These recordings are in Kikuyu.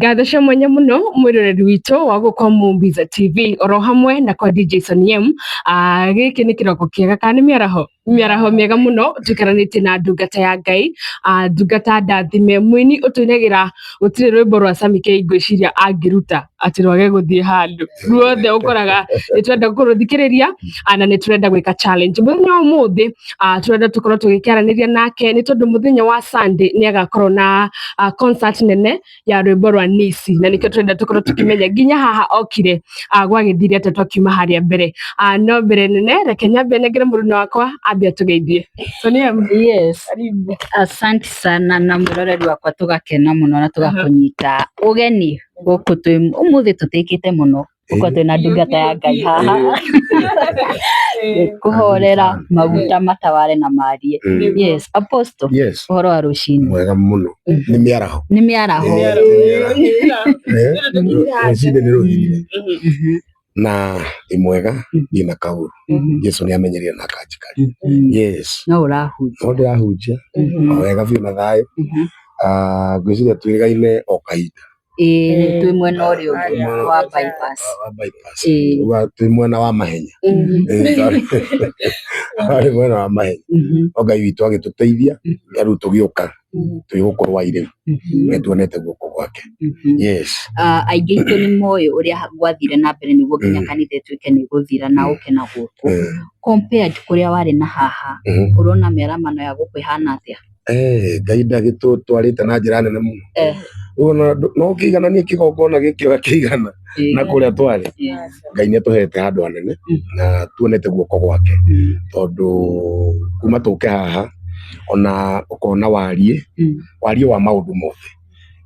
Ngatho cia mwanya muno mwiroreri witũ wa gũkũ Mumbiza TV oro hamwe na kwa DJ Sonny M. Gĩkĩ nĩ kĩroko kĩega kana nĩ mĩaraho, mĩaraho mĩega mũno tũikaranĩtie na ndungata ya Ngai, ndungata ndathime, mũini ũtũinagĩra. Gũtirĩ rwĩmbo rwa Sammy K ngwĩciria angĩruta atĩ rwage gũthiĩ handũ ruothe. Ũkoraga nĩ twenda kũrũthikĩrĩria na nĩ tũrenda gwĩka challenge mũthenya wa ũmũthĩ. Tũrenda tũkorwo tũgĩkĩaranĩria nake nĩ tondũ mũthenya wa Sunday nĩ agakorwo na concert nene ya rwĩmbo rwa Nisi, na nĩkĩo tũrenda tũkorwo tũkĩmenya nginya haha okire gwagĩthire atĩa twakiuma harĩa mbere. No mbere nene reke nyambe nengere mũruna wakwa ambe atũgeithie. Sonia. Yes. Karibu. Asante sana na mwĩroreri wakwa, tũgakena mũno na tũgakũnyita ũgeni gũkũ twĩ ũmũthĩ. Tũtĩkĩte mũno gũkorwo twĩna ndungata ya Ngai haha kũhorera maguta mataware na marie. Yes, Apostle. Yes. Ũhoro wa rũcinĩ? Mwega mũno, nĩ mĩaraho. Nĩ mĩaraho. Rũcinĩ nĩ rũthirire na ĩ mwega ndina kaũru. Jesu nĩ amenyereire na akanjikaria. Yes. No ũrahunjia? No ndĩrahunjia o wega biũ na thayũ. Ngwĩciria twĩgaine o kahinda. Ĩĩ, twĩ mwena ũrĩa ũngĩ wa bypass. Wa bypass. Ĩĩ. Uga twĩ mwena wa mahenya. Ĩĩ, twarĩ mwena wa mahenya. No Ngai witũ agĩtũteithia na rĩu tũgĩũka twĩ gũkũ Rwai rĩu nĩ tuonete guoko gwake. Yes. Aingĩ aitũ nĩ moĩ ũrĩa gwathire na mbere nĩguo nginya kanitha ĩtuĩke nĩ ĩgũthira na ũke na gũkũ. Compared kũrĩa warĩ na haha, ũrona mĩaramano ya gũkũ ĩhana atĩa? Ngai ndagĩtũtwarĩte na njĩra nene mũno. Rĩu ona no ũkĩigananie kĩgongona gĩkĩ ũrĩa kĩigana na kũrĩa twarĩ. Ngai nĩ atũhete handũ hanene na tuonete guoko gwake tondũ kuma tũke haha ona ũkona wariĩ wariĩ wa maũndũ mothe.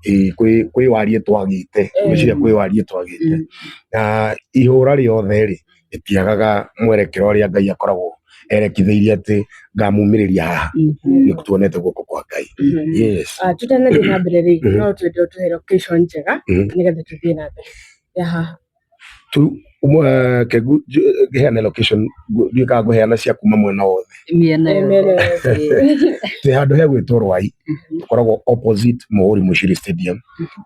Ĩĩ, kwĩ wariĩ twagĩte, ngwĩciria kwĩ wariĩ twagĩte na ihũra rĩothe rĩ rĩtiagaga mwerekero ũrĩa Ngai akoragwo erekithĩirie atĩ ngamumĩrĩria haha. Nĩ tuonete guoko kwa Ngai. Yes. Tũtanathiĩ na mbere rĩ, no twende ũtũhe location njega nĩgetha tũthiĩ na mbere ya haha. Tu ngĩheana location, ndiũĩ kana ngũheana cia kuma mwena wothe. Mĩena mĩena yothe. Twĩ handũ hegwĩtwo Rwai, tũkoragwo opposite Mũhũri Mũciri Stadium.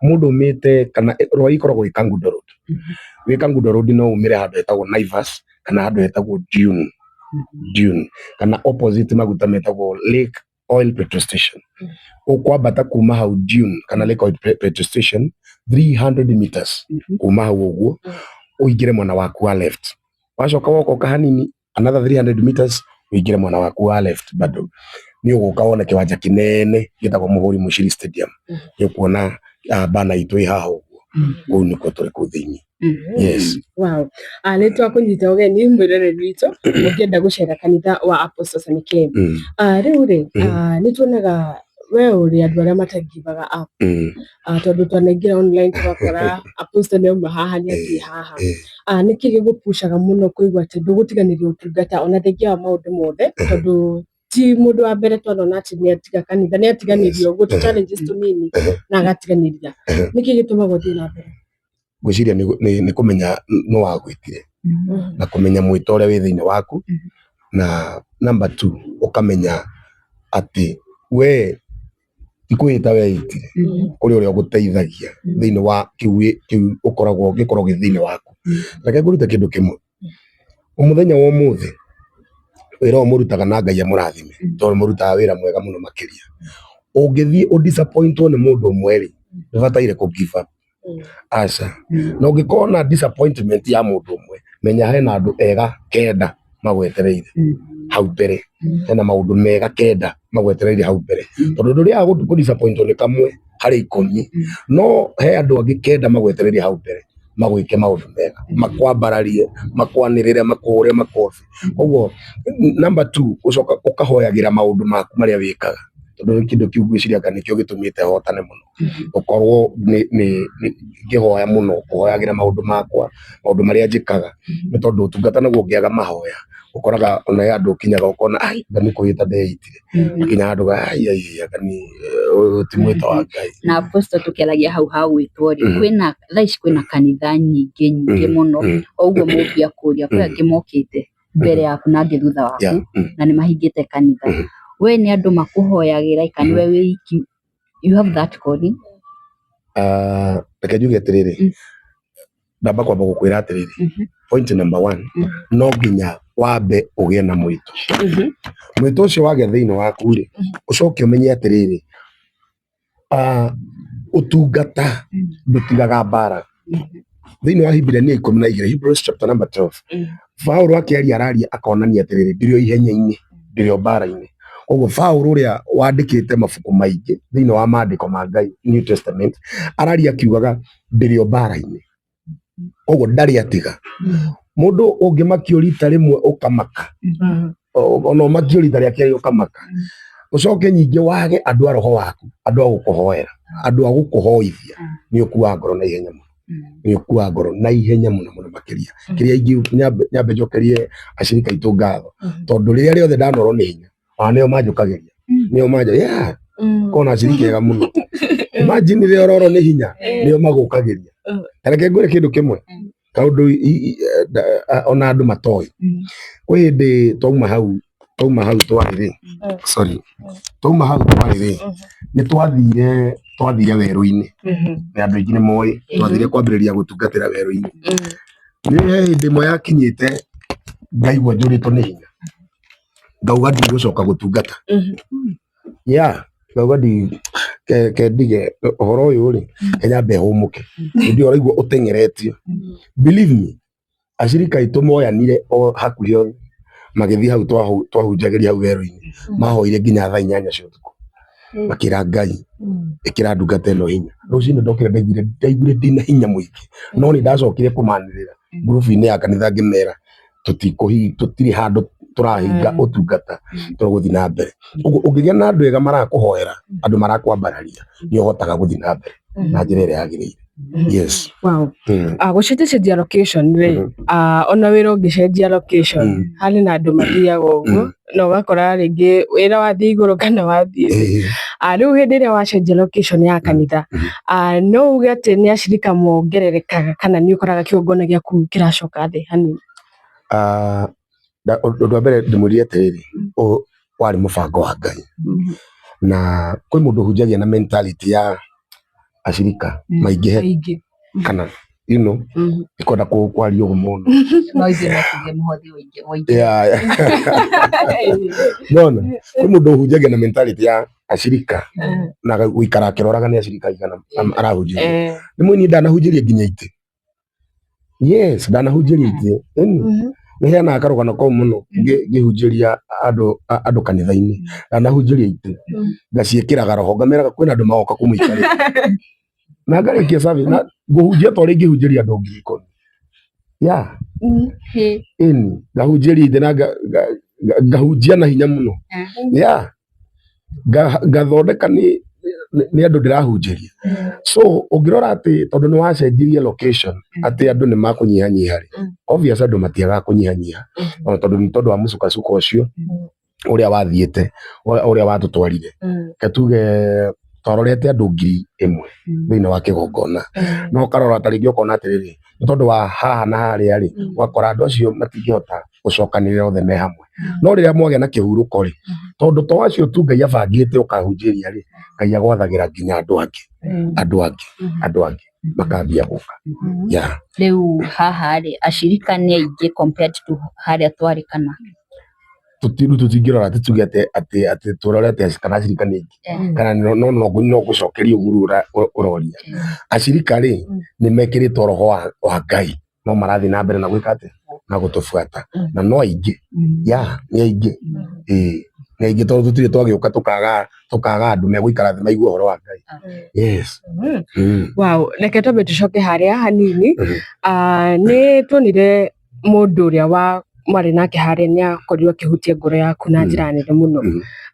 Mũndũ umĩte kana Rwai ĩkoragwo ĩ Kangundo Road. Wĩ Kangundo Road no umĩre handũ hetagwo Naivas kana handũ hetagwo Dune, Dune kana opposite maguta metagwo Lake Oil Petrol Station. Ũkwambata kuma hau Dune kana Lake Oil Petrol Station 300 meters kuma hau ũguo ũingĩre mwena waku wa left, wacoka woka hanini another 300 meters ũingĩre mwena waku wa left bado nĩ ũgũka wone kĩwanja kĩnene gĩtagwo Mũhũri Mũciri Stadium. Nĩ ũkuona bana itũ ĩ haha ũguo. Kũu nĩkuo tũrĩ kũu thĩinĩ. Yes. Wow. Nĩ twakũnyita ũgeni mwĩroreri witũ ũngĩenda gũcera kanitha wa Apostle Sammy K. Rĩu rĩ, nĩ tuonaga we ũrĩ andũ arĩa matagivaga up, tondũ twanaingĩra online tũgakora Apostle nĩ auma haha, nĩ athiĩ haha. Nĩkĩ gĩgũpushaga mũno kũigua atĩ ndũgũtiganĩria ũtungata ona thengia wa maũndũ mothe, tondũ ti mũndũ wa mbere twanona atĩ nĩ atiga kanitha, nĩ atiganĩria ũguo tũ challenges tũnini na agatiganĩria? Nĩkĩ gĩtũmaga ũthiĩ na mbere? Ngwĩciria nĩ kũmenya nũ wagwĩtire na kũmenya mwĩto ũrĩa wĩ thĩinĩ waku, na number two ũkamenya atĩ we ti kwĩĩta weĩtire, kũrĩ ũrĩa ũgũteithagia thĩinĩ wa kĩu kĩu ũkoragwo gĩkoragwo gĩ thĩinĩ waku. Reke ngũrute kĩndũ kĩmwe. Mũthenya wa ũmũthĩ wĩra ũyũ mũrutaga na Ngai amũrathime tondũ mũrutaga wĩra mwega mũno makĩria. Ũngĩthiĩ ũ disappointwo nĩ mũndũ ũmwe rĩ, ndũbataire kũ give up, aca. Na ũngĩkorwo na disappointment ya mũndũ ũmwe, menya hena andũ ega kenda magwetereire hau mbere, hena maũndũ mega kenda magwetereire hau mbere, tondũ ndũrĩaga kũ disappointwo nĩ kamwe harĩ 10, no he andũ angĩ kenda magwetereire hau mbere magwĩke maũndũ mega, makwambararie, makwanĩrĩre, makũhũre makobi. Koguo number two, ũcoka ũkahoyagĩra maũndũ maku marĩa wĩkaga, tondũ kĩndũ kĩu ngwĩciria anga nĩkĩo gĩtũmĩte hotane mũno, gũkorwo nĩ ngĩhoya mũno, kũhoyagĩra maũndũ makwa, maũndũ marĩa njĩkaga, nĩ tondũ ũtungata naguo ũngĩaga mahoya ũkoraga ona he handũ ũkinyaga ũkona ai anga nĩ kwĩĩta ndeĩtire, akinya handũ ai ai anga nĩ ũyũ ti mwĩto wa Ngai. Na Apostle, tũkĩaragia hau ha gwĩtwo rĩ, kwĩna thaa ici kwĩna kanitha nyingĩ nyingĩ mũno. O ũguo mũmbia kũria, kwĩ angĩ mokĩte mbere yaku na angĩ thutha waku na nĩ mahingĩte kanitha. We nĩ andũ makũhoyagĩra kana nĩwe wĩ iki you have that calling? Ah, reke njuge atĩrĩrĩ, ndamba kwamba gũkwĩra atĩrĩrĩ, point number one, no nginya wambe ũgĩe na mwĩto. Mwĩto ũcio wagĩa thĩinĩ waku rĩ, ũcoke ũmenye atĩrĩrĩ, ah, ũtungata ndũtigaga mbara. Thĩinĩ wa Hibirania 12, Hebrews chapter number 12, Paũlũ akĩaria araria akonania atĩrĩrĩ, ndĩrĩ o ihenya-inĩ, ndĩrĩ o mbara-inĩ. Koguo Paũlũ ũrĩa wandĩkĩte mabuku maingĩ thĩinĩ wa maandĩko ma Ngai, New Testament, araria akiugaga ndĩrĩ o mbara-inĩ. Koguo ndarĩ atiga. Mũndũ ũngĩmakio rita rĩmwe ũkamaka, ona ũmakio rita rĩa kerĩ ũkamaka, ũcoke nyingĩ wage andũ a roho waku, andũ a gũkũhoera, andũ a gũkũhoithia, nĩ ũkuaga ngoro na ihenya mũno. Nĩ ũkua ngoro na ihenya mũno mũno makĩria. Kĩrĩa ingĩ nyambe njokerie acirika aitũ ngatho, tondũ rĩrĩa rĩothe ndanorwo nĩ hinya, ona nĩo manjũkagĩria, nĩo manja, yeah, kona acirika ega mũno. Imagine rĩrĩa ũrorwo nĩ hinya, nĩo magũkagĩria. Ta reke ngwĩre kĩndũ kĩmwe, kaũndũ ona andũ matoĩ. Kwĩ hĩndĩ twauma hau twarĩ rĩ, sorry, twauma hau twarĩ rĩ, nĩ twathire werũ-inĩ, na andũ aingĩ nĩ moĩ, twathire kwambĩrĩria gũtungatĩra werũ-inĩ. Nĩ he hĩndĩ ĩmwe yakinyĩte ngaigua njũrĩtwo nĩ hinya, ngauga ndigũcoka gũtungata. Yeah, ngauga ndi ke ndige ũhoro ũyũ rĩ, ke nyambe hũmũke. Hĩndĩ ĩyo ũraigua ũteng'eretio. Believe me, acirika aitũ moyanire o hakuhĩ othe, magĩthiĩ hau twahunjagĩria hau werũ-inĩ, mahoire nginya thaa 8 cia ũtukũ, makĩra Ngai ĩkĩra ndungata ĩno hinya. Rũcinĩ ndokĩra ndaiguire ndĩna hinya mũingĩ, no nĩ ndacokire kũmanĩrĩra ngurubu-inĩ ya kanitha ngĩmera tũtirĩ handũ tũrahinga ũtungata, tũgũthiĩ na mbere. Ũguo ũngĩgĩa na andũ ega marakũhoera, andũ marakwambararia, nĩ ũhotaga gũthiĩ na mbere na njĩra ĩrĩa yagĩrĩire. Yes. Wow. Gũcenjacenjia location rĩ, ona wĩra ũngĩcenjia location, harĩ na andũ mathiaga ũguo, na ũgakora rĩngĩ wĩra wathiĩ igũrũ kana wathiĩ thĩ. Rĩu hĩndĩ ĩrĩa wacenjia location ya kanitha, no uge atĩ nĩ acirika mongererekaga kana nĩ ũkoraga kĩgongona gĩaku kĩracoka thĩ hanini? Ũndũ wa mbere ndĩmwĩrire atĩrĩrĩ, ũyũ warĩ mũbango wa Ngai, na kwĩ mũndũ ũhunjagia na mentality ya acirika maingĩhe kana you know, ndikwenda kwaria ũguo mũno. No ithuĩ no tuge mũhothi ũingĩhe. Yeah. Nona kwĩ mũndũ ũhunjagia na mentality ya acirika na gũikara akĩroraga nĩ acirika aigana arahunjĩria. Nĩ mũini ndanahunjĩria nginya itĩ. Yes, ndanahunjĩria itĩ. Nĩ heanaga karũgano kau mũno ngĩhunjĩria andũ kanitha-inĩ. Ndanahunjĩria itĩ, ngaciĩkĩraga roho, ngameraga kwĩna andũ magoka kũmũikarĩra. Na ngarĩkia service na ngũhunjia ta ũrĩa ingĩhunjĩria andũ 10,000. Yeah. Ĩni, ngahunjĩria itĩ na ngahunjia na hinya mũno. Yeah. Ngathondeka nĩ andũ ndĩrahunjĩria. So ũngĩrora atĩ tondũ nĩ wacenjirie location atĩ andũ nĩ makũnyihanyiha rĩ, obvious andũ matiagaga kũnyihanyiha ona tondũ nĩ tondũ wa mũcukacuko ũcio ũrĩa wathiĩte, ũrĩa watũtwarire. Reke tuge twarorete andũ 1,000 thĩinĩ wa kĩgongona, no ũkarora ta rĩngĩ ũkona atĩrĩrĩ, nĩ tondũ wa haha na harĩa rĩ, ũgakora andũ acio matingĩhota gũcokanĩrĩra othe me hamwe. No rĩrĩa mwagĩa na kĩhurũko rĩ, tondũ to acio tu Ngai abangĩte ũkahunjĩria rĩ, Ngai agwathagĩra nginya andũ angĩ, andũ angĩ, andũ angĩ makambia gũka. Yeah. Rĩu haha rĩ, acirika nĩ aingĩ compared to harĩa twarĩ kana? Rĩu tũtingĩrora atĩ tuge atĩ tũrore atĩ kana acirika nĩ aingĩ kana no no ngũcokerie ũguo ũroria. Acirika rĩ, nĩ mekĩrĩtwo roho wa Ngai no marathiĩ na mbere na gwĩka atĩa, na gũtũbuata, na no aingĩ. Yeah, nĩ aingĩ. Ĩĩ, nĩ aingĩ tondũ tũtirĩ twagĩũka tũkaga andũ megũikara thĩ maigue ũhoro wa Ngai. Yes. Wow, reke twambe tũcoke harĩa hanini. Nĩ tuonire mũndũ ũrĩa wa mwarĩ nake harĩa nĩ akorirwo akĩhutia ngoro yaku na njĩra nene mũno.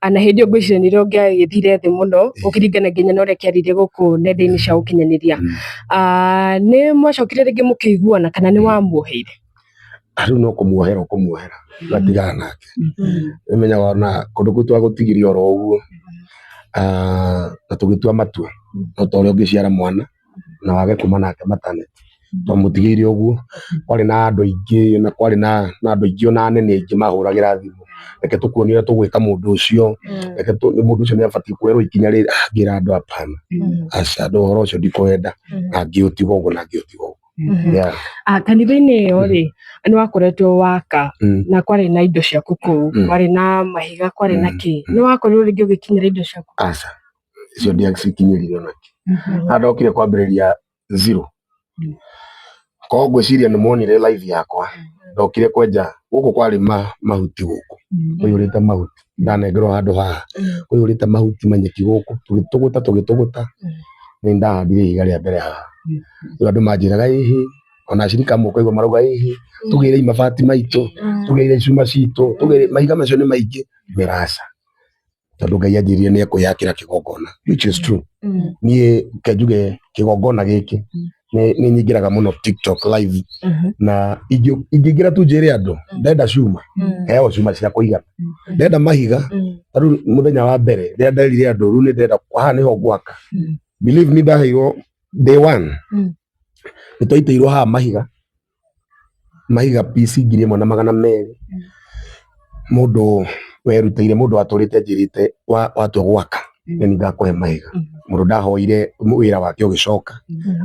Na hĩndĩ ĩyo ngwĩciria nĩrĩo ũngĩagĩthire thĩ mũno ũkĩringana nginya na ũrĩa kĩarire gũkũ nenda-inĩ cia ũkinyanĩria. Nĩ mwacokire rĩngĩ mũkĩiguana kana nĩ wamuoheire? Rĩu no kũmuohera ũkũmuohera ũgatigana nake. Nĩmenyaga ona kũndũ kũu twagũtigirie oro ũguo, na tũgĩtua matua no ta ũrĩa ũngĩciara mwana na wage kuma nake maternity, twamũtigĩire ũguo, kwarĩ na andũ aingĩ na kwarĩ na andũ aingĩ ona anene aingĩ mahũragĩra thimũ. Reke tũkuonie ũrĩa tũgwĩka mũndũ ũcio. Reke mũndũ ũcio nĩ abatiĩ kuoerwo ikinya rĩrĩ. Ah, ngĩra andũ hapana. Aca, andũ ũhoro ũcio ndikwenda. Na ngĩũtiga ũguo na ngĩũtiga ũguo. Yeah. Ah, kanitha-inĩ ĩyo rĩ nĩ wakoretwo waka na kwarĩ na indo ciaku kũu, kwarĩ na mahiga, kwarĩ na kĩ, nĩ wakorirwo rĩngĩ ũgĩkinyĩra indo ciaku? Aca, icio ndiacikinyĩrire onakĩ. Na ndokire kwambĩrĩria zero. Korwo ngwĩciria nĩ muonire live yakwa, ndokire kwenja gũkũ kwarĩ mahuti gũkũ, kũiyũrĩte mahuti, ndanengerwo handũ haha, kũiyũrĩte mahuti manyeki gũkũ, tũgĩtũgũta tũgĩtũgũta, nĩ ndahandire ihiga rĩa mbere haha. Rĩu andũ manjĩraga ĩhĩ, ona acirika amwe ũkaigua marauga ĩhĩ, tũgĩrei mabati maitũ, tũgĩrei cuma citũ, tũgĩrei, mahiga macio nĩ maingĩ, ngĩmera aca. Tondũ Ngai anjĩrire nĩ ekwĩyakĩra kĩgongona, which is true. Niĩ reke njuge kĩgongona gĩkĩ nĩ nyingĩraga mũno TikTok live, na ingĩingĩra tu njĩre andũ ndenda cuma, heagwo cuma cia kũigana, ndenda mahiga. Ta rĩu mũthenya wa mbere rĩrĩa nderire andũ rĩu nĩ ndĩrenda haha nĩho ngwaka, believe me, ndaheirwo day one, nĩ twaitĩirwo haha mahiga, mahiga piece 1200. Mũndũ werutĩire, mũndũ watũrĩte anjĩrĩte watua gwaka nĩ niĩ ngakũhe mahiga. Mũndũ ndahoire wĩra wake ũgĩcoka,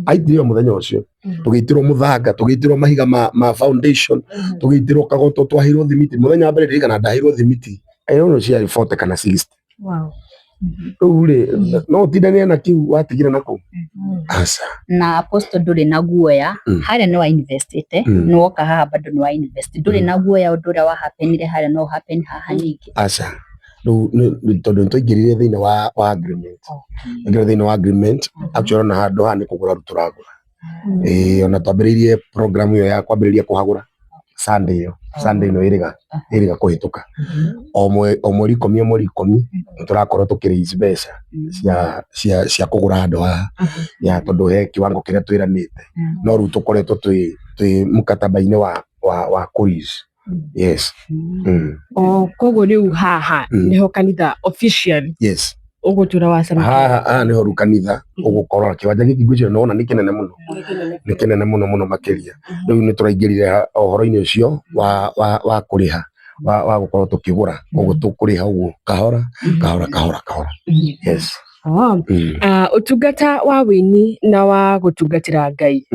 aitire o mũthenya ũcio, tũgĩitĩrwo mũthanga, tũgĩitĩrwo mahiga ma foundation, tũgĩitĩrwo kagoto, twaheirwo thimiti. Mũthenya wa mbere ndirikana ndaheirwo thimiti, I don't know ciarĩ 40 kana 60. Rĩu rĩ, no ũtindanĩre na kĩu watigire na kũu? Aca. Na Apostle ndũrĩ na guoya, harĩa nĩ wa investĩte, nĩ woka haha bado nĩ wa invest, ndũrĩ na guoya ũndũ ũrĩa wa happenire harĩa no happen haha ningĩ? Aca, rĩu tondũ nĩ twaingĩrire thĩinĩ wa agreement, twaingĩra thĩinĩ wa agreement, actually ona handũ haha nĩ kũgũra rĩu tũragũra. Ĩĩ ona twambĩrĩirie program ĩyo ya kwambĩrĩria kũhagũra Sunday ĩyo, Sunday ĩno ĩrĩga ĩrĩga kũhĩtũka. O mweri 10, o mweri 10 nĩ tũrakorwo tũkĩ raise mbeca cia kũgũra handũ haha, ya tondũ he kiwango kĩrĩa twĩranĩte, no rĩu tũkoretwo twĩ mũkataba-inĩ wa kũ raise. Yes. O koguo rĩu haha nĩho kanitha officially ũgũtũra wacanũkĩra? Haha haha nĩho rĩu kanitha ũgũkorwo, na kĩwanja gĩkĩ ngwĩciria nĩwona nĩ kĩnene mũno, nĩ kĩnene mũno mũno makĩria. Rĩu nĩ tũraingĩrire ũhoro-inĩ ũcio wa kũrĩha, wa gũkorwo tũkĩgũra, koguo tũkũrĩha ũguo kahora kahora kahora kahora. Yes. Ũtungata wa wĩini na wa gũtungatĩra Ngai,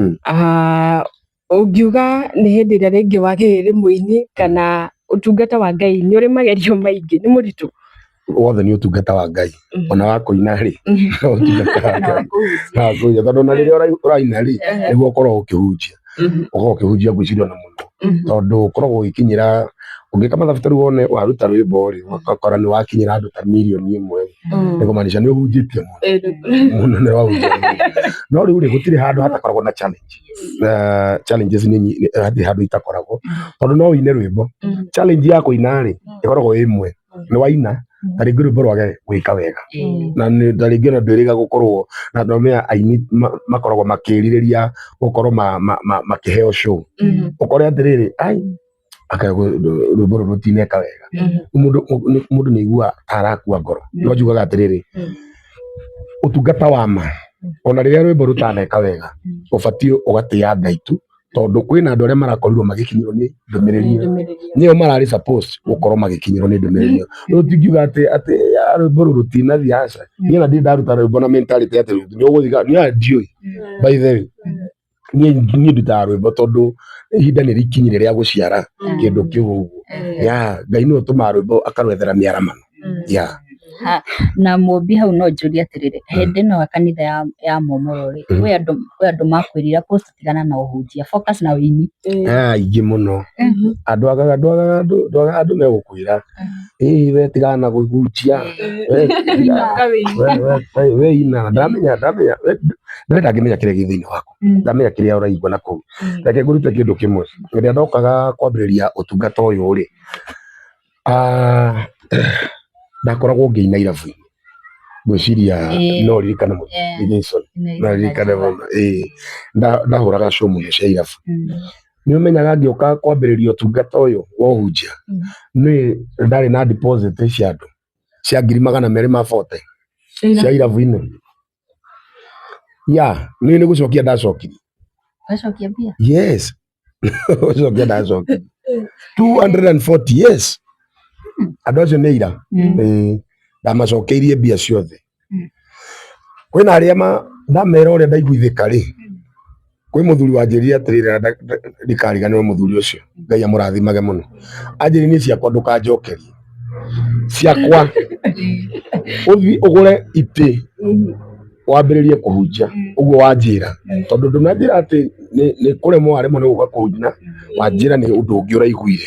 ũngiuga nĩ hĩndĩ ĩrĩa rĩngĩ wagĩrĩire mũini, kana ũtungata wa Ngai nĩ ũrĩ magerio maingĩ, nĩ mũritũ? Wothe nĩ ũtungata wa Ngai, ona wa kũina rĩ, no ũtungata wa Ngai. Na wa kũhunjia, tondũ ona rĩrĩa ũraina rĩ, nĩguo ũkoragwo ũkĩhunjia, ũkoragwo ũkĩhunjia ngwĩciria ona mũno, tondũ ũkoragwo ũgĩkinyĩra, ũngĩka mathabu ta rĩu wone waruta rwĩmbo rĩ, ũgakora nĩ wakinyĩra andũ ta 1 mirioni rĩ, nĩ kũmaanisha nĩ ũhunjĩtie mũno mũno, nĩ wahunjia mũno. No rĩu rĩ, gũtirĩ handũ hatakoragwo na challenge. Na challenges nĩ hatirĩ handũ itakoragwo, tondũ no ũine rwĩmbo, challenge ya kũina rĩ, ĩkoragwo ĩ ĩmwe, nĩ waina ta rĩngĩ rwĩmbo rwage gwĩka wega, na ta rĩngĩ ona ndwĩrĩga gũkorwo na ndũmenya aini makoragwo makĩrirĩria gũkorwo makĩheo show, ũkore atĩrĩrĩ, ai rwĩmbo rũrũ rũtineka wega, mũndũ nĩ aiguaga ta arakua ngoro. No njugaga atĩrĩrĩ, ũtungata wa ma, ona rĩrĩa rwĩmbo rũtaneka wega, ũbatiĩ ũgatĩĩa Ngai tu, tondũ kwĩna andũ arĩa marakorirwo magĩkinyĩrwo nĩ ndũmĩrĩri ĩyo, nĩo mararĩ supposed gũkorwo magĩkinyĩrwo nĩ ndũmĩrĩri ĩyo. Rĩu tingiuga atĩ rwĩmbo rũrũ rũtinathiĩ, aca. Niĩ ona ndirĩ ndaruta rwĩmbo na mentality atĩ nĩ ũgũthiĩ, niĩ ndiũĩ, by the way. Niĩ ndutaga rwĩmbo tondũ ihinda nĩ rĩkinyire rĩa gũciara kĩndũ kĩu ũguo. Yeah, Ngai nĩwe ũtũmaga rwĩmbo akarwethera mĩaramano. Yeah. Na Mũmbi hau no njũrie atĩrĩrĩ, hĩndĩ ĩno ya kanitha ya momoro rĩ, kwĩ andũ makwĩrire Apostle tigana na ũhunjia, focus na ũini? Aingĩ mũno. Andũ agaga ndwagaga andũ megũkwĩra, ĩĩ we tigana na kũhunjia, we ina, ndamenya ndamenya we ndangĩmenya kĩrĩa gĩ thĩinĩ waku, ndamenya kĩrĩa ũraigua na kũu. Reke ngũrute kĩndũ kĩmwe, rĩrĩa ndokaga kwambĩrĩria ũtungata ũyũ rĩ, ndakoragwo ngĩina irabu-inĩ, ngwĩciria no ũririkane mũno, Jason, no ũririkane mũno, ĩĩ ndahũraga show mũno cia irabu. Nĩ ũmenyaga ngĩũka kwambĩrĩria ũtungata ũyũ wa ũhunjia, niĩ ndarĩ na deposit cia andũ cia 240,000 cia irabu-inĩ. Yeah, niĩ nĩ gũcokia ndacokirie. Wacokia mbia? Yes. Gũcokia ndacokirie. 240, yes. Andũ acio nĩ aira. Ĩĩ, ndamacokeirie mbia ciothe. Kwĩna arĩa ndamera ũrĩa ndaiguithĩka rĩ, kwĩ mũthuri wanjĩrire atĩrĩrĩ, na ndikariganĩrwo mũthuri ũcio, Ngai amũrathimage mũno. Anjĩrire niĩ ciakwa ndũkanjokerie, ciakwa ũthiĩ ũgũre itĩ wambĩrĩrie kũhunjia ũguo wanjĩra, tondũ ndũnanjĩra atĩ nĩ kũremwo waremwo nĩ gũka kũhunjia, wanjĩra nĩ ũndũ ũngĩ ũraiguire.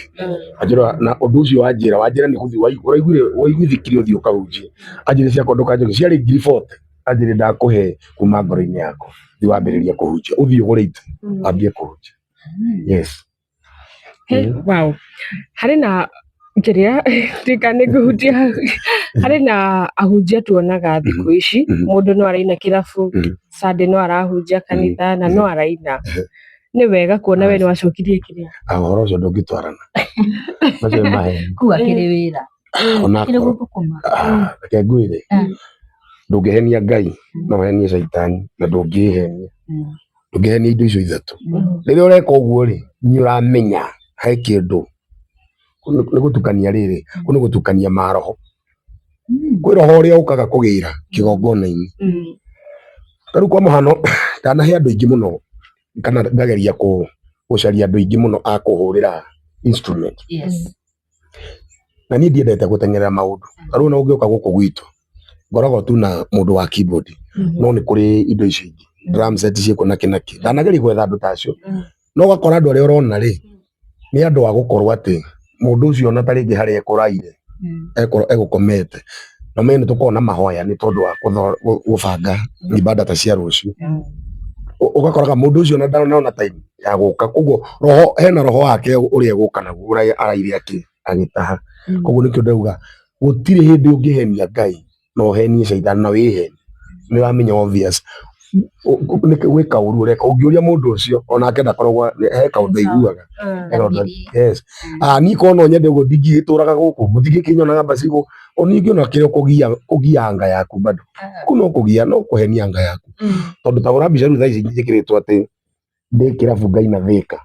Wanjĩra na ũndũ ũcio wanjĩra, wanjĩra nĩ gũthiĩ ũraiguire waiguithĩkire ũthiĩ ũkahunjie. Anjĩrire ciakwa ndũkanjokerie, ciarĩ 40,000 anjĩrire ndakũhe kuma ngoro-inĩ yakwa, thiĩ wambĩrĩrie kũhunjia, ũthiĩ ũgũre itĩ wambie kũhunjia. Yes. Wow. Harĩ na kĩrĩa ndika nĩ ngũhutia hau. Harĩ na ahunjia tuonaga thikũ ici, mũndũ no araina kĩrabu, Sunday no arahunjia kanitha na no araina. Nĩ wega kuona we nĩ wacokirie kĩrĩa. Ah, ũhoro ũcio ndũngĩtwarana. Macio nĩ maheni. Kũu akĩrĩ wĩra. Kĩrĩ Onakorwo gũthũkũma. Ah, reke ngwĩre ndũngĩhenia Ngai no ũhenie caitani na ndũngĩĩhenia. Ndũngĩhenia indo icio ithatũ. Rĩrĩa ũreka ũguo rĩ, nĩ ũramenya he kĩndũ nĩ gũtukania rĩrĩ, kũu nĩ gũtukania maroho. Kwĩ roho ũrĩa ũkaga kũgĩra kĩgongona-inĩ. Ta rĩu kwa mũhano ndanahe andũ aingĩ mũno kana ngageria gũcaria andũ aingĩ mũno a kũhũrĩra instrument. Na niĩ ndiendete gũteng'erera maũndũ. Ta rĩu ona ũngĩũka gũkũ gwitũ ngoragwo tu na mũndũ wa keyboard no nĩ kũrĩ indo icio ingĩ drum set ciĩkuo na kĩ na kĩ. Ndanageria gwetha andũ ta acio no ũgakora andũ arĩa ũrona rĩ nĩ andũ a gũkorwo atĩ mũndũ ũcio ona ta rĩngĩ harĩa ekũraire egũkomete na ũmenye nĩ tũkoragwo na mahoya nĩ tondũ wa gũbanga ibada ta cia rũciũ. Ũgakoraga mũndũ ũcio ona ndanona time ya gũka koguo roho hena roho wake ũrĩa egũka naguo ũrĩa araire agĩtaha. Koguo nĩkĩo ndauga gũtirĩ hĩndĩ ũngĩhenia Ngai na ũhenie caitani na wĩhenie. Nĩ ũramenya obvious gwĩka ũru ũreka ũngĩũria mũndũ ũcio onake ndakoragwo he kaũndũ aiguaga. He kaũndũ yes. Ah, niĩ korwo no nyende ũguo ndingĩgĩtũraga gũkũ mũtingĩkĩnyonaga mbaci gũkũ ningĩ ona kĩrĩa kũgia kũgia anga yaku bado kũu no kũgia no kũhenia anga yaku tondũ ta hũra mbica rĩu thaa ici njĩkĩrĩtwo atĩ ndĩ kĩrabu ngaina Thĩka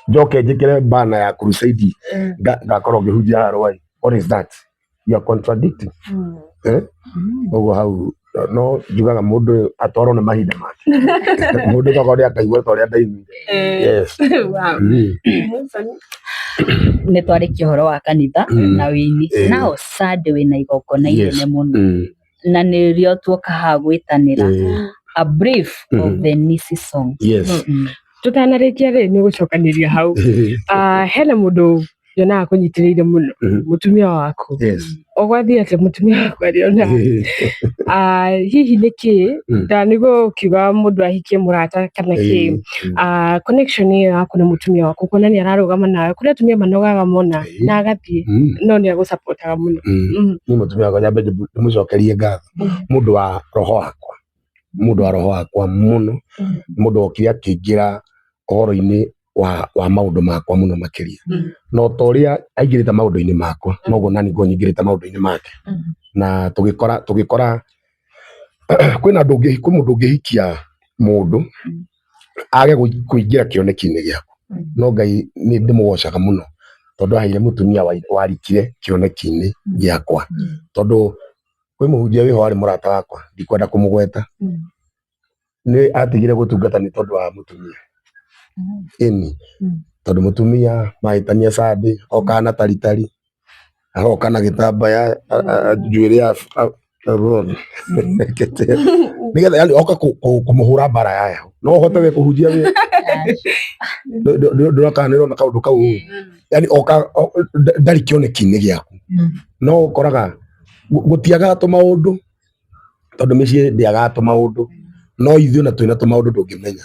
njoke njĩkĩre bana ya crusade ngakorwo ngĩhunjia haha Rwai. What is that? You are contradicting. Eh? Ũguo hau no njugaga mũndũ atwarwo nĩ mahinda make mũndũ tokorwo nĩ akaigua ta ũrĩa ndaiguire. Yes. Wow. Nĩ twarĩkia ũhoro wa kanitha na wĩini. Now Sunday wĩna igongona inene mũno na nĩrĩo tuoka haha gwĩtanĩra. A brief of the Nisi song. Yes. Tũtanarĩkia rĩ nĩ gũcokanĩria hau. Ah, hena mũndũ nyonaga kũnyitĩrĩire mũno, mũtumia waku. Yes. Ũgwathiĩ atĩa mũtumia waku arĩ ona? Ah, hihi nĩ kĩ nda nĩguo ũkiuga mũndũ ahikie mũrata kana kĩ? Ah, connection ĩyo yaku na mũtumia waku kuona nĩ ararũgama nawe kũrĩ atumia manogaga mona na agathiĩ no nĩ agũcapotaga mũno. Niĩ mũtumia wakwa nyambe ndĩmũcokerie ngatho mũndũ wa roho wakwa mũndũ wa roho wakwa mũno mũndũ wokire akĩingĩra ũhoro-inĩ wa maũndũ makwa mũno makĩria na o ta ũrĩa aingĩrĩte maũndũ-inĩ makwa noguo nani ngoragwo nyingĩrĩte maũndũ-inĩ make na tũgĩkora tũgĩkora kwĩna andũ kwĩ mũndũ ũngĩhikia mũndũ age kũingĩra kĩoneki-inĩ gĩaku no Ngai nĩ ndĩmũgocaga mũno tondũ aheire mũtumia warikire kĩoneki-inĩ gĩakwa tondũ kwĩ mũhunjia wĩho warĩ mũrata wakwa ndikwenda kũmũgweta nĩ atigire gũtungata nĩ tondũ wa mũtumia ĩni tondũ mũtumia mahĩtania Sunday okaga na taritari agoka na gĩtambaya njuĩrĩ ya nĩgetha yani oka kũmũhũra mbara ya heho no ũhote we kũhunjia we ndũrona nĩ ũrona kaũndũ kau yani oka ndarĩ kĩoneki-inĩ gĩaku no ũkoraga gũtiagaga tũmaũndũ tondũ mĩciĩ ndĩagaga tũmaũndũ no ithuĩ ona twĩna tũmaũndũ ndũngĩmenya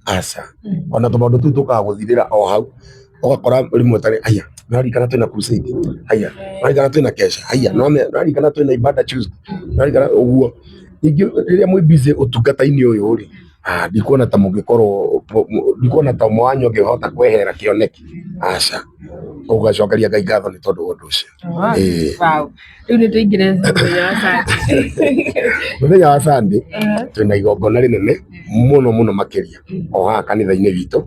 aca ona tũmaũndũ tũu tũkaga gũthirĩra o hau ũgakora rĩmwe tarĩ aya nĩwaririkana twĩna crusade aya nĩwaririkana twĩna kesha aya nĩwaririkana twĩna ibada Tuesday nĩwaririkana ũguo ningĩ rĩrĩa mwĩ busy ũtungata-inĩ ũyũ rĩ ah, ndikuona ta mũngĩkorwo ndikuona ta ũmwe wanyu angĩhota kwehera kĩoneki aca ũgacokeria Ngai ngatho nĩ tondũ wa ũndũ ũcio. Ĩĩ. Wow. Rĩu nĩ tũingĩre mũthenya wa Sunday. Mũthenya wa Sunday twĩna igongona rĩnene mũno mũno makĩria o haha kanitha-inĩ witũ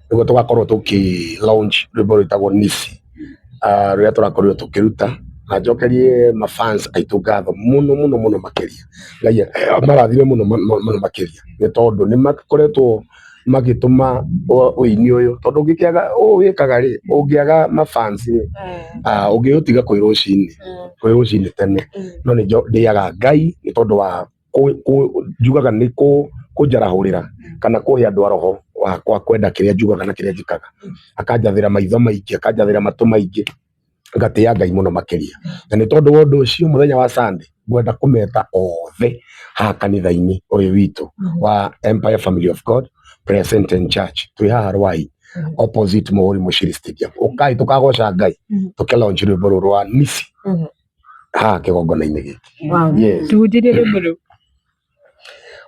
nĩguo tũgakorwo tũkĩ launch rwĩmbo rwĩtagwo Nisi. Rũrĩa tũrakorirwo tũkĩruta, na njokerie mafans aitũ ngatho mũno mũno mũno makĩria. Ngai amarathime mũno mũno mũno makĩria, nĩ tondũ nĩ makoretwo magĩtũma ũini ũyũ, tondũ ũngĩkĩaga ũũ wĩkaga rĩ, ũngĩaga mafans rĩ, ũngĩũtiga kwĩ rũcinĩ, kwĩ rũcinĩ tene. No nĩ ndĩaga Ngai nĩ tondũ wa njugaga nĩ kũnjarahũrĩra kana kũhe andũ a roho wakwa kwenda kĩrĩa njugaga na kĩrĩa njĩkaga. Akanjathĩra maitho maingĩ, akanjathĩra matũ maingĩ, ngatĩa Ngai mũno makĩria. Na nĩ tondũ wa ũndũ ũcio mũthenya wa Sunday ngwenda kũmeta othe haha kanitha-inĩ ũyũ witũ wa Empire Family of God Prayer Center and Church, twĩ haha Rwai opposite Mũhũri Mũciri Stadium. Ũkai tũkagoca Ngai, tũkĩ launch rwĩmbo rũrũ rwa Nisi haha kĩgongona-inĩ gĩkĩ. Wow. Yes. Tuhunjĩrie rwĩmbo rũu.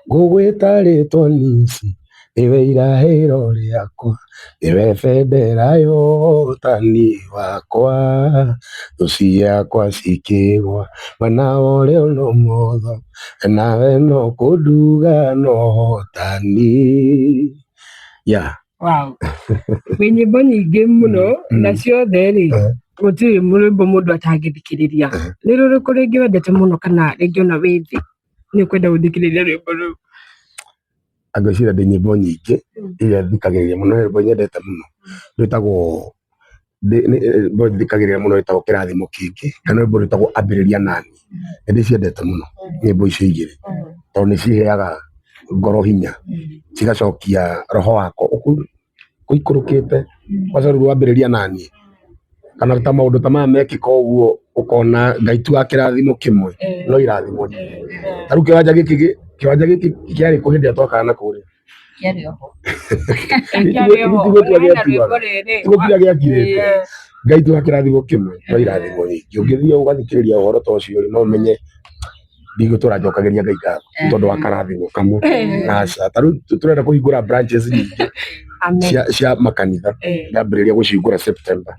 Ngũgwĩta rĩtwa Nisi, nĩwe irahĩro rĩakwa, nĩwe bendera ya ũhotani wakwa, thũ ciakwa cikĩgwa mwena wa ũrĩo na ũmotho, nawe no kũnduga na ũhotani. Yeah. Wow. Wĩ nyĩmbo nyingĩ mũno na ciothe rĩ, gũtirĩ rwĩmbo mũndũ atangĩthikĩrĩria. Nĩ rũrĩkũ rĩngĩ wendete mũno kana rĩngĩ ona wĩ thĩ nĩ ũkwenda gũthikĩrĩria rwĩmbo rũu? Ngwĩciria ndĩ nyĩmbo nyingĩ iria thikagĩrĩria mũno, he rwĩmbo nyendete mũno rwĩtagwo, rwĩmbo thikagĩrĩria mũno rwĩtagwo kĩrathimo kĩngĩ, kana rwĩmbo rwĩtagwo ambĩrĩria nani, nĩ ndĩciendete mũno nyĩmbo icio igĩrĩ, tondũ nĩ ciheaga ngoro hinya, cigacokia roho wakwa ũikũrũkĩte, kwanza rũu rwambĩrĩria naniĩ, kana ta maũndũ ta maya mekĩka ũguo ũkona Ngai ti wa kĩrathimo kĩmwe no irathimo nyingĩ. Ta rĩu kĩwanja gĩkĩ kĩwanja gĩkĩ kĩarĩ kũ hĩndĩ ĩrĩa twakaga na kũrĩa? Kĩarĩ oho. Kĩarĩ oho. Ti gũtua Hena gĩatuaga. rwĩmbo rĩrĩ. Ti gũtua gĩakirĩte. Ngai ti wa kĩrathimo kĩmwe no irathimo nyingĩ. Ũngĩthiĩ ũgathikĩrĩria ũhoro ta ũcio rĩ, no ũmenye ndigũtũra njokagĩria Ngai ngatho nĩ tondũ wa karathimo kamwe. Aca, ta rĩu tũrenda kũhingũra branches nyingĩ Amen. cia makanitha, ndambĩrĩria gũcihingũra September.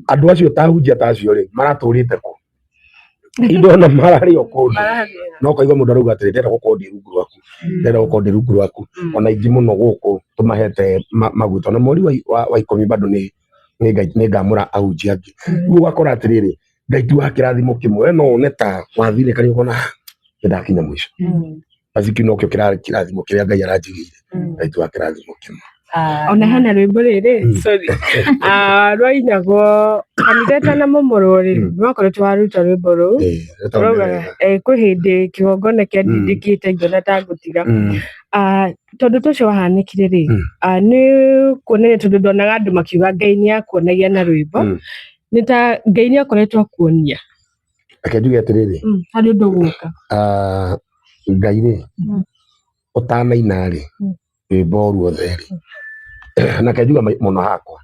Andũ acio ta ahunjia ta acio rĩ, maratũrĩte kũ? Indona mararĩ o kũndũ, no ũkaigua mũndũ arauga atĩrĩ, ndĩrenda gũkorwo ndĩ rungu rwaku, ndĩrenda gũkorwo ndĩ rungu rwaku. Ona aingĩ mũno gũkũ tũmahete maguta, ona mweri wa ikũmi bado nĩ ngamũra ahunjia angĩ. Rĩu ũgakora atĩrĩrĩ, Ngai ti wa kĩrathimo kĩmwe, we no wone ta wathinĩka rĩ ũkona nĩ ndakinya mũico. Basi kĩu nokĩo kĩrathimo kĩrĩa Ngai aranjigĩire, Ngai ti wa kĩrathimo kĩmwe. Ona hena rwĩmbo rĩrĩ, sorry, rwainagwo kanitha ĩtanamomorwo rĩ, nĩwakoretwo waruta rwĩmbo rũu. Rwĩtagwo Rwaugaga, Nĩ Wega. Kwĩ hĩndĩ kĩgongona kĩandindĩkĩte ngĩona ta ngũtiga. Tondũ ta ũcio wahanĩkire rĩ, nĩ kuonania tondũ ndonaga andũ makiuga Ngai nĩ akuonagia na rwĩmbo, nĩ ta Ngai nĩ akoretwo akuonia. Reke njuge atĩrĩrĩ, Harĩ ũndũ ũgũka. Ngai rĩ, ũtanaina rĩ, rwĩmbo ruothe rĩ, na reke njuge mũno hakwa,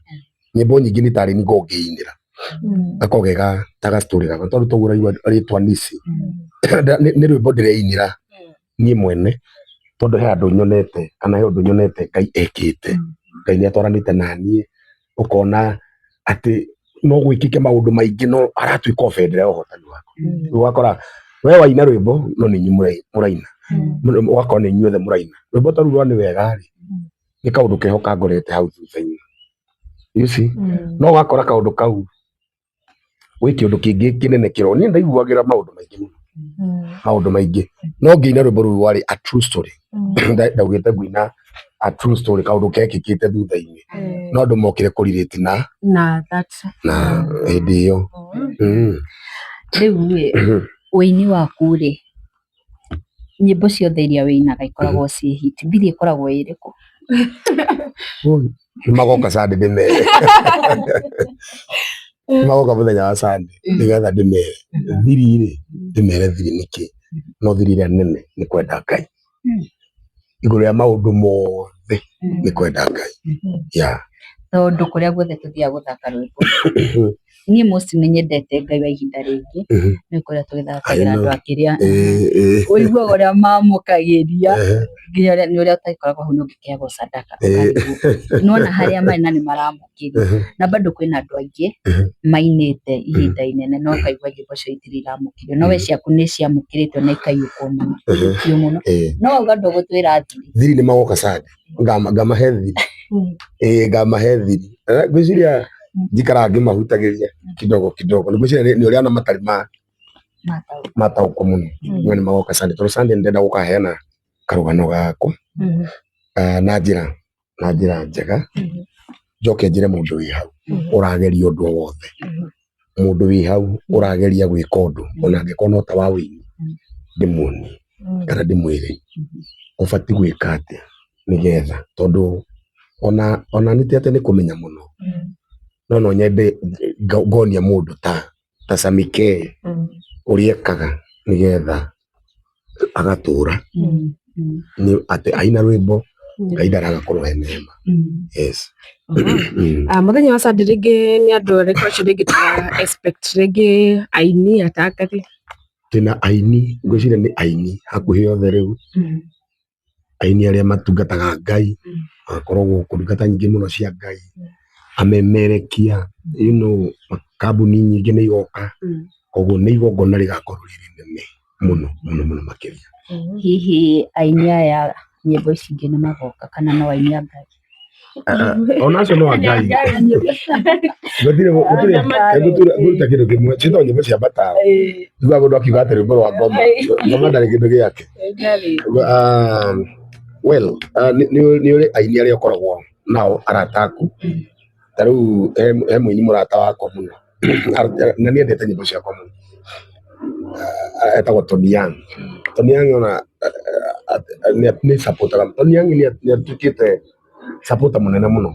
nyĩmbo nyingĩ nĩ tarĩ niĩ ngoragwo ngĩinĩra, gakoragwo ge ta ga story gakwa, tondũ toguo ũraigua rĩtwa Nisi, nĩ rwĩmbo ndĩreinĩra niĩ mwene, tondũ he handũ nyonete kana he ũndũ nyonete Ngai ekĩte, Ngai nĩ atwaranĩte naniĩ, ũkona atĩ no gwĩkĩke maũndũ maingĩ no aratuĩka o bendera ya ũhotani waku. Rĩu ũgakora we waina rwĩmbo no nĩ inyuĩ mũraina, ũgakora nĩ inyuothe mũraina. Rwĩmbo ta rũu rwa nĩ wega rĩ, nĩ kaũndũ keho kangorete hau thutha-inĩ. You see? No ũgakora kaũndũ kau gwĩ kĩũndũ kĩngĩ kĩnene kĩro. Niĩ ndaiguagĩra maũndũ maingĩ mũno, maũndũ maingĩ. No ngĩina rwĩmbo rũu rwarĩ a true story. Ndaugĩte ngũina a true story, kaũndũ gekĩkĩte thutha-inĩ. No andũ mokire kũ relate na Na that na hĩndĩ ĩyo. Rĩu rĩ, ũini waku rĩ, nyĩmbo ciothe iria wĩinaga ikoragwo ciĩ hit, thiri ĩkoragwo ĩ ĩrĩkũ? Nĩ magoka Sunday ndĩmere. Nĩ magoka mũthenya wa Sunday nĩgetha ndĩmere. Thiri rĩ, ndĩmere thiri nĩkĩ? No thiri ĩrĩa nene nĩ kwenda Ngai. Igũrũ rĩa maũndũ mothe nĩ kwenda Ngai. Yeah. Tondũ kũrĩa guothe tũthiaga gũthaka rwĩmbo, niĩ most nĩ nyendete Ngai wa ihinda rĩngĩ, nĩ kũrĩa tũgĩthakagĩra andũ a kĩrĩa, ũiguaga ũrĩa mamũkagĩria, nginya ũrĩa nĩ ũrĩa ũtagĩkoragwo hau nĩ ũngĩkĩheagwo sadaka ũkarigwo, nĩwona harĩa marĩ na nĩ maramũkĩria, na bado kwĩna andũ aingĩ mainĩte ihinda inene no ũkaigua nyĩmbo ciao itirĩ iramũkĩrio, no we ciaku nĩ ciamũkĩrĩtwo na ikaiyũkwo mũno, iyũkio mũno, no wauga ndũgũtwĩra thiri. Thiri nĩ magoka Sunday, ngamahe thiri. Ĩĩ ngamahe thiri. Ngwĩciria Njikaraga ngĩmahutagĩria kidogo kidogo. Ngwĩciria nĩ ũrĩa ona matarĩ ma mataũkwo mũno. No nĩ magoka Sunday tondũ Sunday nĩ ndĩrenda gũkaheana karũgano gakwa na njĩra njega. Njoke njĩre mũndũ wĩ hau ũrageria ũndũ o wothe. Mũndũ wĩ hau ũrageria gwĩka ũndũ ona angĩkorwo no ta wa wĩini, ndĩmuonie kana ndĩmwĩre ũbatiĩ gwĩka atĩa nĩgetha, tondũ ona nĩ ti atĩ nĩ kũmenya mũno, no nyende ngonia mũndũ ta Sammy K ũrĩa ekaga nĩgetha agatũra nĩ atĩ aina rwĩmbo Ngai ndaraga kũrũhe neema. Yes. Mũthenya wa Sunday rĩngĩ nĩ andũ arĩkũ acio rĩngĩ tũra expect rĩngĩ aini atangathi? Twĩna aini, ngwĩciria nĩ aini hakuhĩ othe rĩu, aini arĩa matungataga Ngai, magakorwo gũkũ, ndungata nyingĩ mũno cia Ngai, amemerekia, kambuni nyingĩ nĩ igoka, koguo nĩ igongona rĩgakorwo rĩ rĩnene mũno mũno mũno makĩria. Hihi aini aya nyĩmbo ici ingĩ nĩ magoka kana no aini a Ngai? Ona acio no a Ngai. Gũtirĩ gũtirĩ ngũruta kĩndũ kĩmwe ciĩtagwo nyĩmbo cia mataro. Njiguaga mũndũ akiuga atĩ rwĩmbo rwa ngoma, ngoma ndarĩ kĩndũ gĩake. Well, nĩ ũrĩ aini arĩa ũkoragwo nao arata aku, ta rĩu he mũini mũrata wakwa mũno na nĩ endete nyĩmbo ciakwa mũno, etagwo Tony Young. Tony Young ona nĩ supportaga, Tony Young nĩ atuĩkĩte supporter mũnene mũno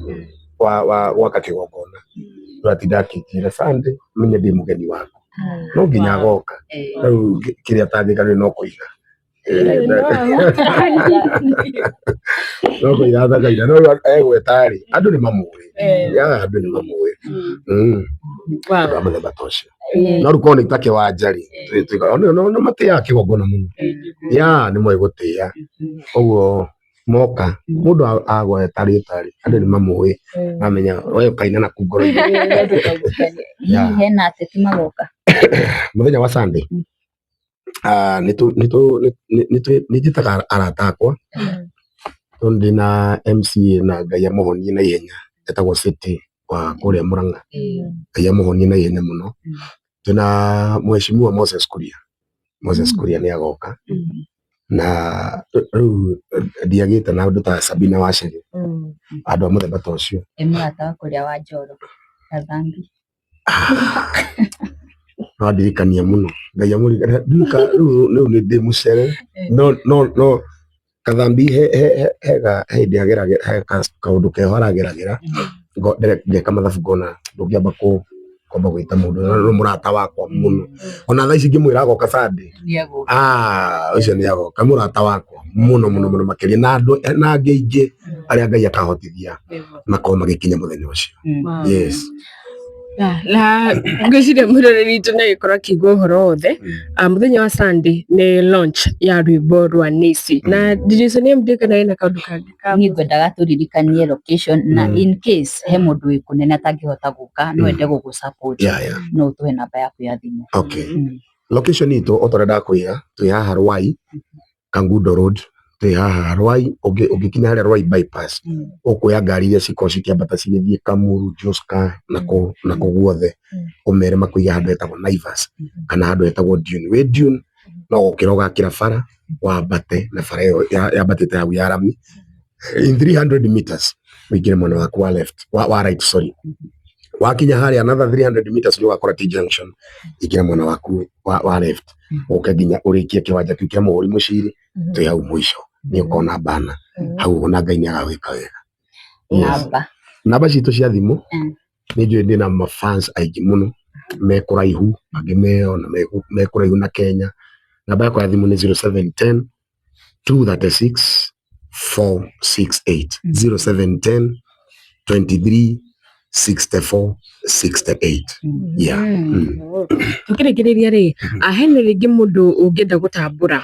wa gwaka kĩgongona. Ũratinda akĩnjĩra Sunday menye ndĩ mũgeni waku, no nginya agoka. Rĩu kĩrĩa atangĩka rĩu no kũina. No kũina atakaina, no rĩu egweta rĩ, andũ nĩ mamũĩ. Yeah, andũ nĩ mamũĩ. Andũ a mũthemba ta ũcio. No rĩu korwo nĩ ta kĩwanja rĩ, nĩ matĩaga kĩgongona mũno. Yeah, nĩ moĩ gũtĩa. Ũguo moka mũndũ agweta rĩtwa rĩ, andũ nĩ mamũĩ, mamenya we ũkaina na kuu ngoro-inĩ. Hihi hena ateti magoka? Mũthenya wa Sunday nĩ njĩtaga arata akwa, tondũ ndĩna MCA na Ngai amũhonie na ihenya, etagwo City wa kũrĩa Mũrang'a. Ngai amũhonie na ihenya mũno. Twĩna Mheshimiwa Moses Kuria, Moses Kuria nĩ agoka, na rĩu ndiagĩte na andũ ta Sabina Wacheri, andũ a mũthemba ta ũcio. Ĩ mũrata waku ũrĩa wa Njoro Gathambi? No andirikania mũno, Ngai amũririkane. Rĩu nĩ ndĩ mũcere, no Kathambi he hĩndĩ ageragĩra, he kaũndũ keho arageragĩra, ngeka mathabu ngona ndũngĩamba kwamba gwĩta mũndũ, na nĩ mũrata wakwa mũno. Ona thaa ici ingĩmwĩra agoka Sunday, ũcio nĩ agoka, nĩ mũrata wakwa mũno mũno mũno makĩria, na andũ na angĩ aingĩ arĩa Ngai akahotithia makorwo magĩkinya mũthenya ũcio. Yes. Na ngwĩciria mwĩroreri witũ nĩ agĩkorwo akĩigua ũhoro wothe. Mũthenya wa Sunday nĩ launch ya rwĩmbo rwa Nĩci, na DJ Sunny MD kana ena kaũndũ kangĩ ka Niĩ ngwendaga tũririkanie location na in case he mũndũ wĩ kũnene atangĩhota gũka no ende gũgũ support, no ũtũhe namba yaku ya thimũ. Okay. Location itũ o ta ũrĩa ndakwĩra, twĩ haha Rwai, Kangundo Road, twĩ haha Rwai, ũngĩkinya harĩa Rwai bypass, ũkuoya ngari iria cikoragwo cikĩambata cigĩthiĩ Kamuru, Joska na kũ guothe, ũmere makũige handũ hetagwo Naivas kana handũ hetagwo Dune. Wĩ Dune no gũkĩra ũgakĩra bara wambate na bara ĩyo yambatĩte hau ya rami in 300 meters ũingĩre mwena waku wa left, wa right, sorry. Wakinya harĩa another 300 meters nĩ ũgakora T junction, ingĩra mwena waku wa left ũke nginya ũrĩkie kĩwanja kĩu kĩa Mũhũri Mũciri, twĩ hau mũico nĩ ũkona bana hau ũguo, na Ngai nĩ agagwĩka wega. Yes. Namba. Namba citũ cia thimũ, nĩ njũĩ ndĩna mafans aingĩ mũno me kũraihu, angĩ me ona me kũraihu na Kenya. Namba yakwa ya thimũ nĩ 0710 236 468, 0710 23 64 68. Yeah. Tũkĩrĩkĩrĩria rĩ, hena rĩngĩ mũndũ ũngĩenda gũtambũra,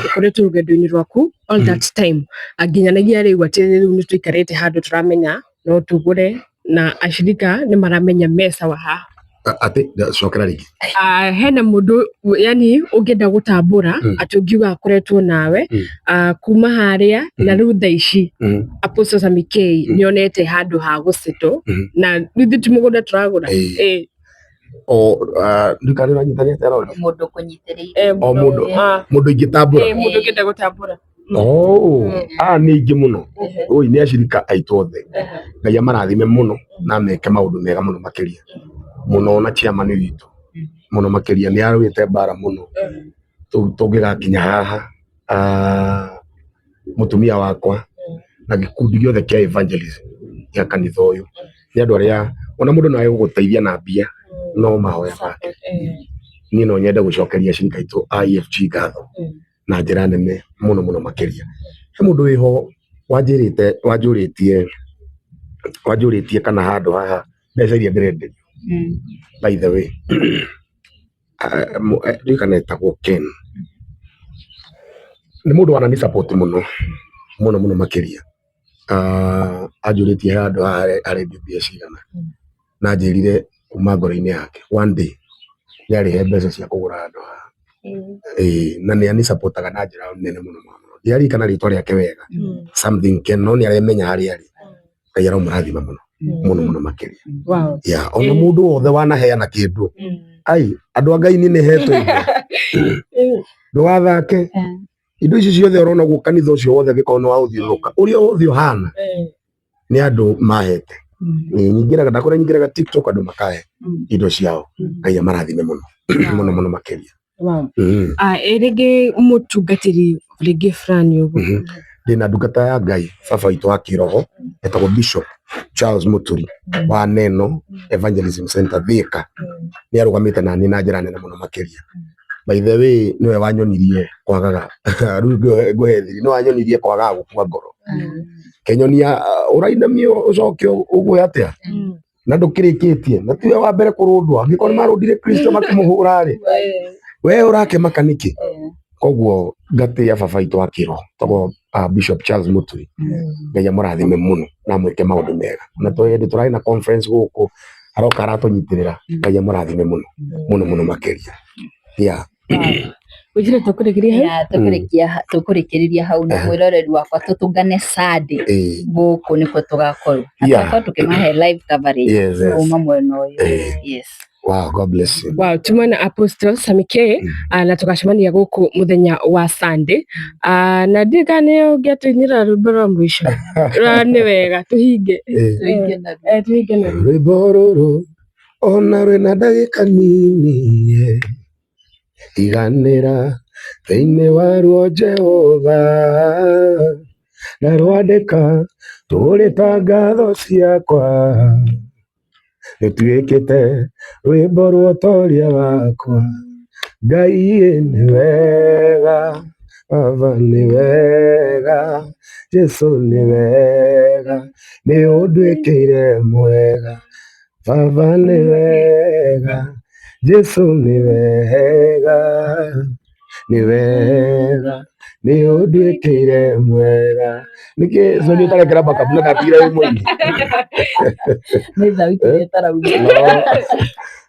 ũkoretwo rũgendo-inĩ rwaku all that time nginyanagia rĩu atĩ rĩu nĩ tũikarĩte handũ tũramenya no tũgũre na ashirika nĩ maramenya me sawa haha. Atĩ cokera rĩngĩ. Ah, hena mũndũ yani ũngĩenda gũtambũra atĩ ũngiuga akoretwo nawe ah, kuma harĩa na rĩu thaa ici Apostle Sammy K nĩonete handũ ha gũcetwo na rĩu ithuĩ ti mũgũnda tũragũra. Eh, O ndikana ũranyitanĩte arori. Mũndũ ũkũnyitĩrĩire. Eh, O mũndũ ah, mũndũ ingĩtambũra. Eh, mũndũ ũngĩenda gũtambũra. Oh, aya nĩ aingĩ mũno. Oi nĩ acirika aitũ othe. Ngai amarathime mũno na ameke maũndũ mega mũno makĩria. Mũno na chairman witũ mũno makĩria nĩ arũĩte mbara mũno tũngĩgakinya haha. Ah, mũtumia wakwa na gĩkundi gĩothe kĩa evangelism gĩa kanitha ũyũ nĩ andũ arĩa ona mũndũ no agũgũteithia na mbia no mahoya make. Niĩ no nyende gũcokeria acirika aitũ a EFG ngatho na njĩra nene mũno mũno makĩria. He mũndũ wĩho wanjĩrĩte wanjũrĩtie wanjũrĩtie kana handũ haha mbeca iria ndĩrenderio by the way ndiũĩ kana etagwo Ken. Nĩ mũndũ wanani support mũno mũno mũno makĩria. Ah, anjũrĩtie handũ haha arendio mbia cigana na anjĩrire kuma ngoro-inĩ yake one day nĩ arĩhe mbeca cia kũgũra handũ haha. Ĩĩ, na nĩ anisapotaga na njĩra nene mũno mũno mũno. Ndiaririkana rĩtwa rĩake wega something Ken, no nĩ aremenya harĩa arĩ. Ngai aromũrathima mũno mũno mũno makĩria. Wow. Yeah, ona mũndũ wothe wanaheana kĩndũ ai andũ a Ngai niĩ nĩ hetwo indo ndũgathake indo ici ciothe ũrona guo kanitha ũcio wothe angĩkorwo nĩ waũthiũrũrũka ũrĩa wothe ũhana nĩ andũ mahete. Ĩĩ, nyingĩraga ndakũrĩa nyingĩraga TikTok andũ makahe indo ciao. Ngai amarathime mũno mũno mũno makĩria. Wow. Ah, ĩ rĩngĩ mũtungatĩri rĩngĩ fulani ũguo. Ndĩna ndungata ya Ngai baba witũ wa kĩroho etagwo Bishop Charles Muturi wa Neno Evangelism Center Thika. Nĩ arũgamĩte na niĩ na njĩra nene mũno makĩria. By the way nĩwe wanyonirie kwagaga rĩu ngũhe thiri nĩwe wanyonirie kwagaga gũkua ngoro. Kenyonia ũrainamio ũcoke ũgwe atĩa na ndũkĩrĩkĩtie na tiwe wa mbere kũrũndwo angĩkorwo nĩ marũndire Kristo makĩmũhũra rĩ we ũrakĩmaka nĩkĩ? Koguo ngatĩĩa baba witũ wa kĩroho tagwo Bishop Charles Muturi. Ngai amũrathime mũno na amwĩke maũndũ mega. Na hĩndĩ tũrarĩ na conference gũkũ aroka aratũnyitĩrĩra. Ngai amũrathime mũno mũno mũno makĩria. Yeah. Wĩjire tũkũrĩkĩria hau? Yeah, tũkũrĩkĩrĩria hau na mwĩroreri wakwa tũtũngane Sunday gũkũ nĩkuo tũgakorwo na tũgakorwo tũkĩmahe live coverage kuma mwena ũyũ. Yes. Wow, God bless you. Wow, tuma na Apostle Sammy K na tũgacemania gũkũ mũthenya wa Sunday. Na ndiũĩ kana nĩ ũngĩatũinĩra rwĩmbo rwa mũico. Rwa nĩ wega tũhinge. Tũhinge na rwĩmbo rũrũ ona rwĩna ndagĩka nini iganĩra thĩinĩ waruo Jehova na rwandĩka tũrĩ ta ngatho ciakwa rũtuĩkĩte rwĩmbo rwa ũtoria wakwa. Ngai nĩ wega, Baba nĩ wega, Jesu nĩ wega, nĩ ũnduĩkĩire mwega. Baba nĩ wega, Jesu nĩ wega, nĩ wega, nĩ ũnduĩkĩire mwega. Nĩkĩ Soni ũtarekera backup na ndatigire wĩ mũini? Nĩ thauti ĩtarauma. No.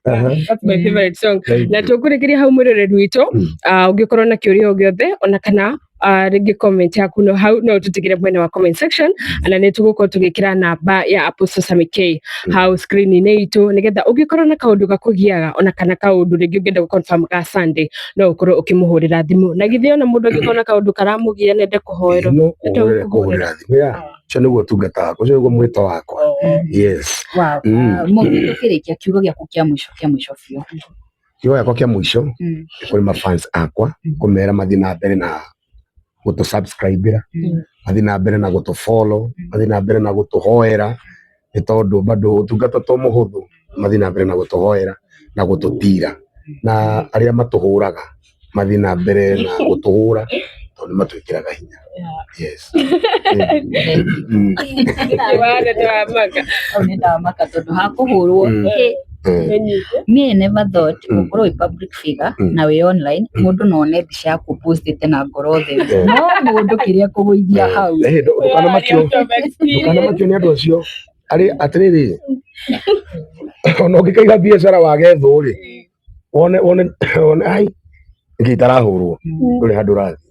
Aha. That's my favorite song. Thank Na you. tũkũrĩkĩria hau mwĩroreri witũ, ũngĩkorwo na kĩũria o gĩothe ona kana rĩngĩ comment yaku no hau no ũtũtigĩre mwena wa comment section na nĩ tũgũkorwo tũgĩkĩra namba ya Apostle Sammy K hau screen-inĩ itũ nĩgetha ũngĩkorwo na kaũndũ gakũgiaga ona kana kaũndũ rĩngĩ ũngĩenda gũ confirm ga Sunday no ũkorwo ũkĩmũhũrĩra thimũ na githĩ ona mũndũ angĩkorwo na kaũndũ karamũgia na ende kũhoerwo No kũhũrĩra kũhũrĩra thimũ ya ũcio nĩguo ũtungata wakwa, ũcio nĩguo mwĩto wakwa. Yes. Wow. Mũngĩ tũkĩrĩkia kiugo gĩaku kĩa mũico kĩa mũico biũ. Kiugo gĩakwa kĩa mũico nĩ kũrĩ ma fans akwa kũmera mathiĩ na mbere na gũtũ subscribe mathiĩ na mbere na gũtũ follow, mathiĩ na mbere na gũtũhoera nĩ tondũ bado ũtungata to mũhũthũ, mathiĩ na mbere na gũtũhoera na gũtũtira na arĩa matũhũraga mathiĩ na mbere na gũtũhũra tondũ nĩ matwĩkĩraga hinya. Yes. Hau nĩ ndamaka tondũ hakũhũrwo me never thought gũkorwo wĩ public figure na wĩ online mũndũ no one mbica yaku postĩte na ngoro theru no mũndũ kĩrĩa kũgũithia hau. Ndũkanamakio nĩ andũ acio arĩ atĩrĩrĩ Ona ũngĩkaiga biacara wage thũ rĩ, wone wone wone ai nĩkĩ itarahũrwo, ndũrĩ handũ ũrathiĩ.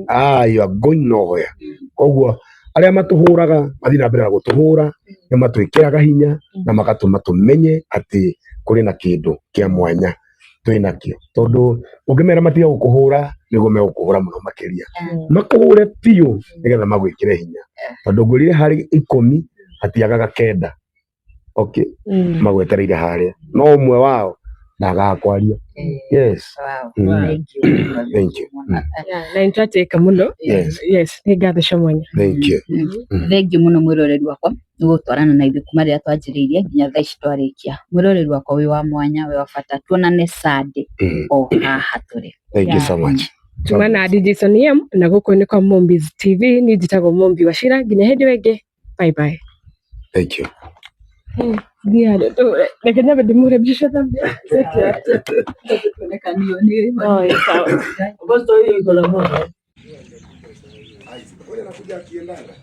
Ah, you are going nowhere. Koguo arĩa matũhũraga mathiĩ na mbere na gũtũhũra, nĩ matwĩkĩraga hinya na magatũma tũmenye atĩ kũrĩ na kĩndũ kĩa mwanya twĩ nakĩo, tondũ ũngĩmera matige gũkũhũra nĩguo megũkũhũra mũno makĩria, makũhũre biũ nĩgetha magwĩkĩre hinya, tondũ ngwĩrire harĩ 10 hatiagaga 9, okay, magwetereire harĩa, no ũmwe wao ndagaga kwaria. Yes. Wow. Mm. Thank you. Thank you. Na nĩtwatĩka mũno. Yes. Yes, nĩ ngatho cia mwanya. Thank you. Thank you mũno mwĩroreri wakwa nĩ gũtwarana na ithuĩ kuma rĩrĩa twanjĩrĩirie nginya thaa ici twarĩkia. Mwĩroreri wakwa wĩ wa mwanya, wĩ wa bata, tuonane Sunday o haha tũrĩ. Thank you so much. Tuma na DJ Sonny M na gũkũ nĩ kwa Mombiz TV, niĩ njĩtagwo Mombi Wachira, nginya hĩndĩ ĩyo ĩngĩ, bye bye. Thank you. Thiĩ harĩa tũhũre, reke nyambe ndĩmũhũre mbica cia thumbnail. Anakuja akiendanga.